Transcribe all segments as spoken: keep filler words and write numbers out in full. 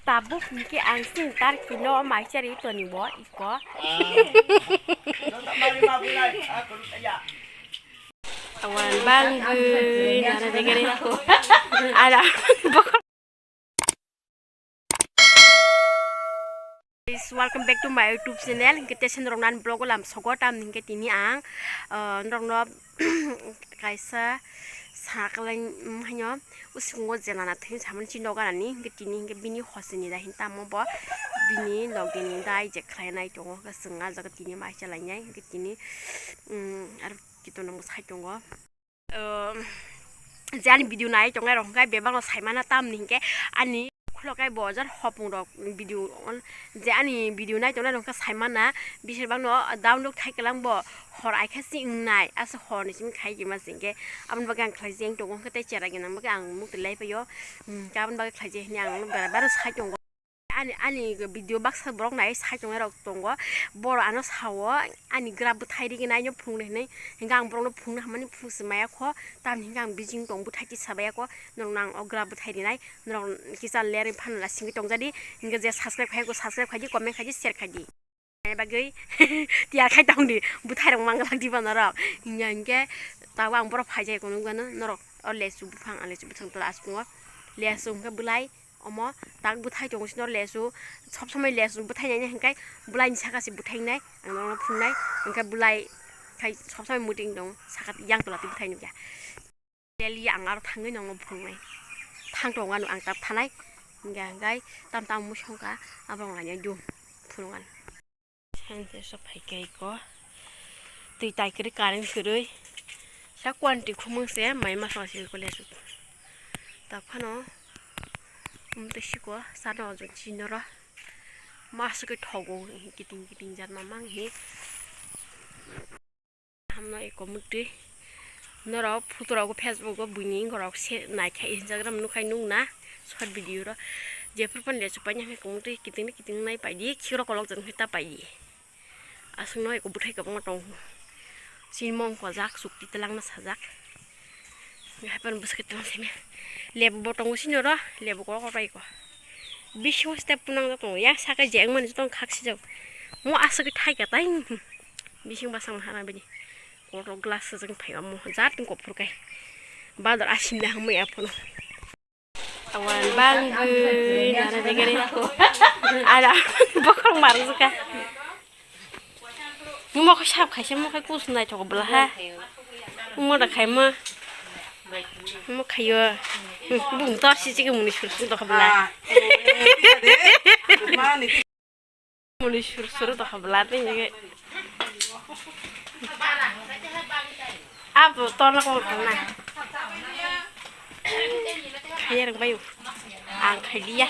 Tabuk hwnkhe ang chini tarkino maichari tonibo iko. Awan bangwi nana degere. Ara. Guys, welcome back to my YouTube channel. Hingke te sen rok nan vlog o lam sogo tam hingke tini ang, ah, norok no kaisa saklai, mm, haino uskungo jenana thwin samani chini nogo nani hingke tini hingke bini hosini da hin tamo bo bini logini da je khlai nai tongo hingke chwng ah jaga tini mai chalainai hingke tini, mm, aro kiton rok sai tongo. Ehm, je ani video nai tongnai rok hwnkhe bebak no saimana tamni hwnkhe ani khulok kai bo jar hopung rok video on je ani video nai tongnai rok hwnkhe saimana bisir bak no download khai kwlang bo hor aikha si wngnai asa hor ni simi khai kima singkhe aboni bagwi ang khlai jeng tongo hwnkhe tei chera gwnang bagwi ang mukti lai paio, hmm, aboni bagwi khlai je hwnwi ang bera bera sai tongo. Ani, ani video baksa borok nai sai tongnai rok tongo. Borok ano sao ani gra bwthai rigwi nai no phunuknai hinwi. Hinkhe ang borokno phunukna hamani phunukse maya kho. Tamni hinkhe ang bising tong bwthai tisa baya kho. Norokno ang o gra bwthai rinai. Norok kisa lerwi phano la singwi tongjadi. Hinkhe je subscribe khai kho, subscribe khaidi, comment khaidi, share khaidi. Ani bagwi tiyar khai tongdi. Bwthai rok manglak diba norok. Hinkhe, hinkhe tabuk ang borok phaijai kho nukgano. Norok o lesu buphang, lesu buphang tola asukno. Lesu hinkhe bwlai. Omo tak bwthai tongo sino lesu, sob somoi lesu bwthai nai hwnkhe bwlai ni saka se bwthai nai ang norok phunuknai hwnkhe bwlai khai sob somoi muiting tongo saka yang tola tei bwthai nukya. Leli ang aro thangwi nongno phunuknai thang tongo ano ang tak thanai hwnkhe hwnkhe tam tam mui songkha abo wng lainai dum phunuknai. Science o phai khe iko twi tai kwrwi current kwrwi sa quality khumung se mai ma song se iko lesu tak phano um twi siko sa no jong si noro ma aswk khe thogo kiting kiting jat ma mang hi. Hamno eko mukti norok photo rok Facebook o buini gorok se nai khai hinjagram nukhai nung na short video ro jephru phan le chupai nang khe mukti kiting kiting nai paidi khiro kolok jang ta paidi aswk no eko bwthai kwbangma tongo chini mong kojak chukti twlang na sajak. Hapan bwswk tong simi lebu bo tongo sini oro lebu kok pai ko bising step punang tongo yang saka je ang mani tong khak sijak mo aswk thai ka tai bising basang hana bini kotor glass sajak phai mo jat kok phur kai badar asim da hamai apono awan bang nana degere ara bokhong marjaka. Mo khe sap khaisa mo khe kus nai thok bla ha. Mo da khai mo. Mo khayo. Bung to si chike muni sur sur thok bla. Muni sur sur thok bla te ni. Abo to na ko na. Khaya rang bayu. Ang khaliya.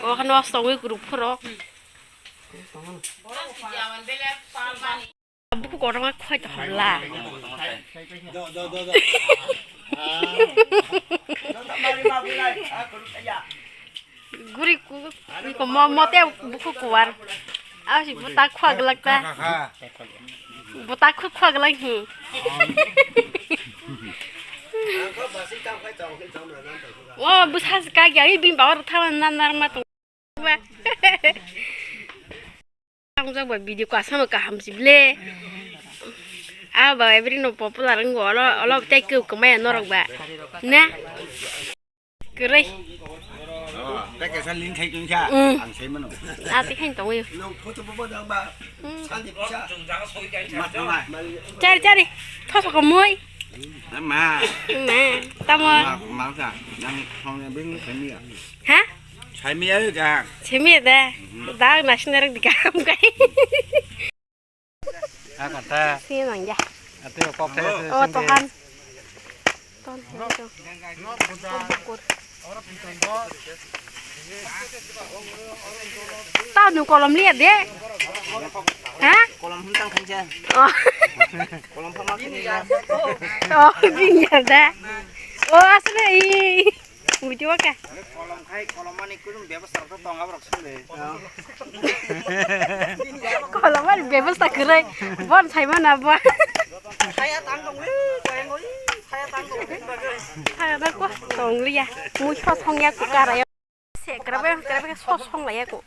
O khano songwi group phoro. Buku kotorma khoi to hobla. Guri ku, ku mo, mote buku kuwar. Aw si buta khwa glak ta. Buta khwa khwa glak hi. O busa ka gya hi bin bawar thawan nan nar ma to. Ba. Ang jabo video ko asama kaham si ble. Ah, ba, every no popular ngo, olo, olo, tei keu kemaya norok ba. Na? Kerei. Oh, tei kaisa link khai tong kha. Mm. Ang sai mano. Ah, tei khai tong yo. Nong photo bobo dang ba. Mm. Sandi bisa. Mat nang ai. Chari, chari. Thoso ko moi. Ma. Ma. Tamo. Ma, ma ka. Nang thong bing khai mi ya. Ha? Saimi ya ka. Saimi ya da. Mhm. Da na sina rak dikam kai. Ah, kata. Sini nang ya. Ate kok te. Oh, tohan. Ton he to. Bukur. Tao nu kolom liya de. Ha? Kolom hum tang khan ja. Oh. Kolom phama kini ya. Oh, bing ya da. Oh, asli. Video ka. Kolom khai, kolom mani kudum bebostha rok tong aborok sinde. Kolom mani bebostha kwrwi. Bon sai mana bo. Khaya tang tong wi, koyang wi, khaya tang tong wi. Khaya na ko tong liya. Mui kho thong ya ku kara ya. Kra bai, kra bai so song lai ya ko.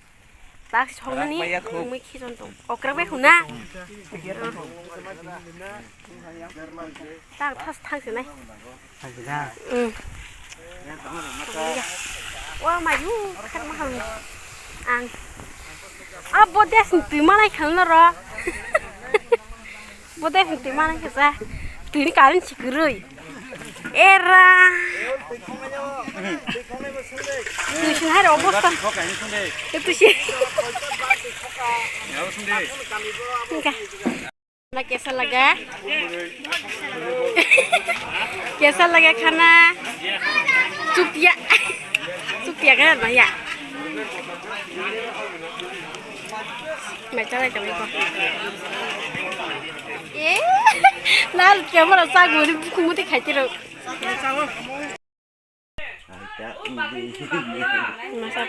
Tak song ni, Kra bai ya ko. Mui khichon tong. O kra bai ko na. Tak thas thang se nai. Thang se na. Hmm. Wa ma yu, khar ma hang. Ang. A bo des ni twi ma nai khang no ro. Bo de hwnkhe mana khe sa. Twi ni current si kwrwi. Era. Twi si hai ro obosta. Twi si. Hingka. Na kesa laga. Kesa laga khana. Chupya. Chupya kana na ya. Mai chalai tongwi ko. Eh, na camera sa gori buku muti khai tiro. Masa.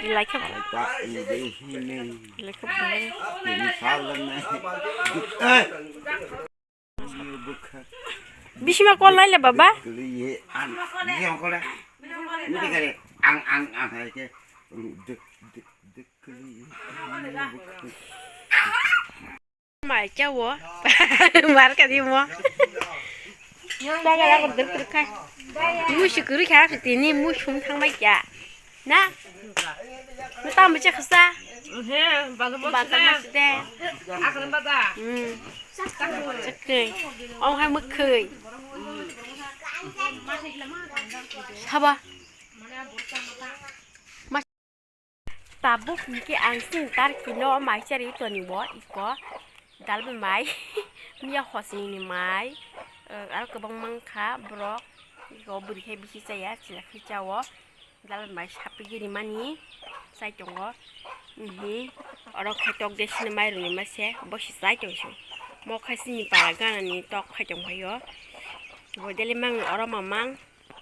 Di like apa? Like apa? Bisima call laile baba. Ang ang ang hai ke. Mai chawo. Mar ka di mo. Daga daga dur dur khai. Musu kuru kha tini musum thang mai kya. Na? Muta mucha khasa. He, baga mo. Baga mo side. Akran bada. Hmm. Chakri. Ong hai mukhui. Saba. Tabuk hingke ang sini tar kino mai chari toni bo iko dal bai mai miya hosini ni mai, eh, aro kwbang mangkha borok iko bwrwi khai bisi chaya chila khai chao dal bai mai sapi gini mani chai tongo. Mhm. Oro khai tok de sini mai rwni mase bo si chai tong si mo khai sini para gana ni tok khai tong phaio bo deli mang oro mamang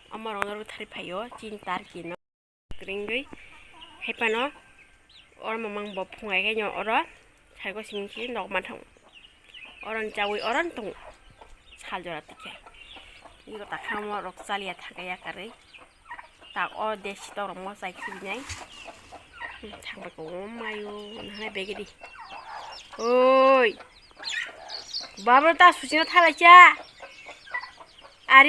omo rok no rw thari phaio chini tar kino. Kringwi hai phano oro mamang bo phungai khe oro saigo simi khe nok manthang oro chawi oro tong sal jora tikhe iko takhamo rok chaliya thangkhe yakarwi tak o desi tok rok mo chai khibinai thangbai ko mayo nahai begedi oi babra ta suchina thalai cha. Are,